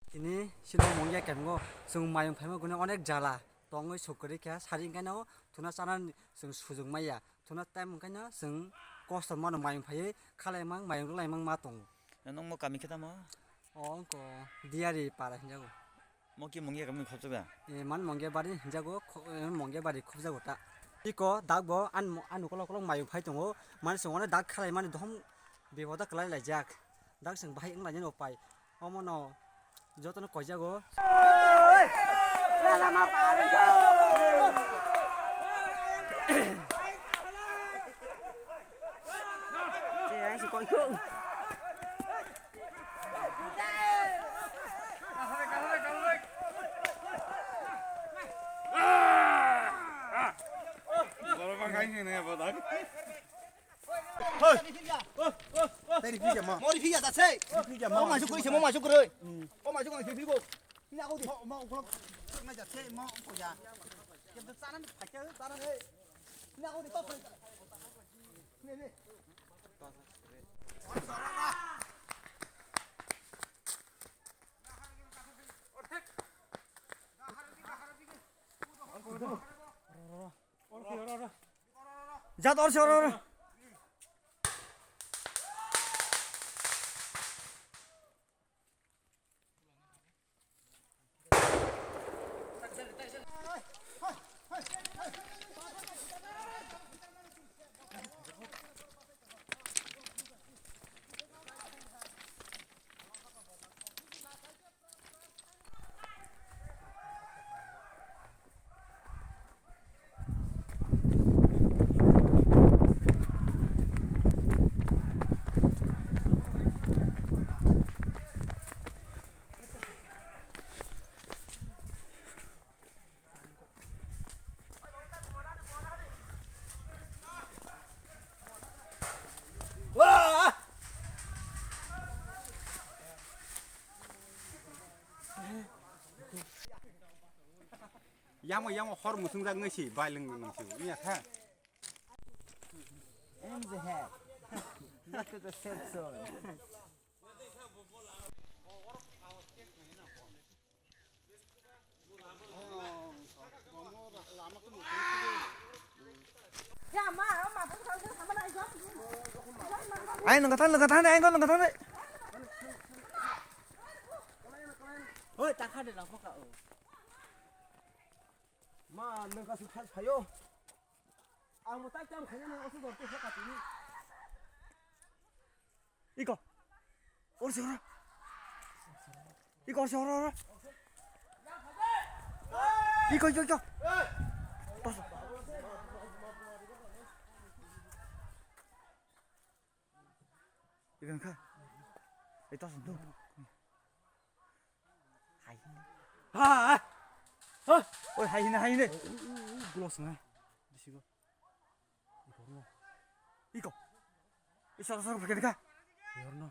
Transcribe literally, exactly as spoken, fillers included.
Tini sino mungya kemgo, chwng mayung phaima gune onek jala tongwi sukri khe sari wngkhaino thuna chana chwng sujung maya, thuna time wngkhaino chwng kosto mano mayung phaiwi khalaimang mayung rwlaimang ma tongo. Nokmo kami khe tamo? O wngkho Diyari para hinjago. Mo ki mungya kami khopjak da? E, man mungya bari hinjago, kho-, e, mungya bari khopjago ta. Iko dakbo an, an ukolok ukolok mayung phai tongo, man chwng ono dak khalaimani dohom bipodo kwlai laijak. Dak chwng bahai wnglainani upai. Omono jotono koijago. Teri pija ma. Mori pija ta sei. Pija ma. O ma sukuri se, mo ma sukuri. O ma sukuri se, figo. Ina ko di. Mo, mo, ukolok. Na ja sei, mo, ko ja. Ke to sana ni, ke sana ni. Ina ko di, to. Ne, ne. Jat or se or or. Yamo, yamo, hor muchungjak wngwi si bai lwng nang si wngya kha. Aim the head. Not to the same zone. Ai, nang kata, nang kata, ai, nang kata. Hoi, takha de nang phoka o. Ma, nang kasu phal phayo. Ang bo tak tam khaina nang osu dor te phoka tini. Iko. Or se ora. Iko or se ora ora. Iko, iko, iko. Tos. Iko kha. Ei tos tu. Hai. Ha, ha. Ha. Oi, hai ne, hai ne. Gloss na. Bisi go. Iko. Iko. Isa, isa, pakai ka. Yorno.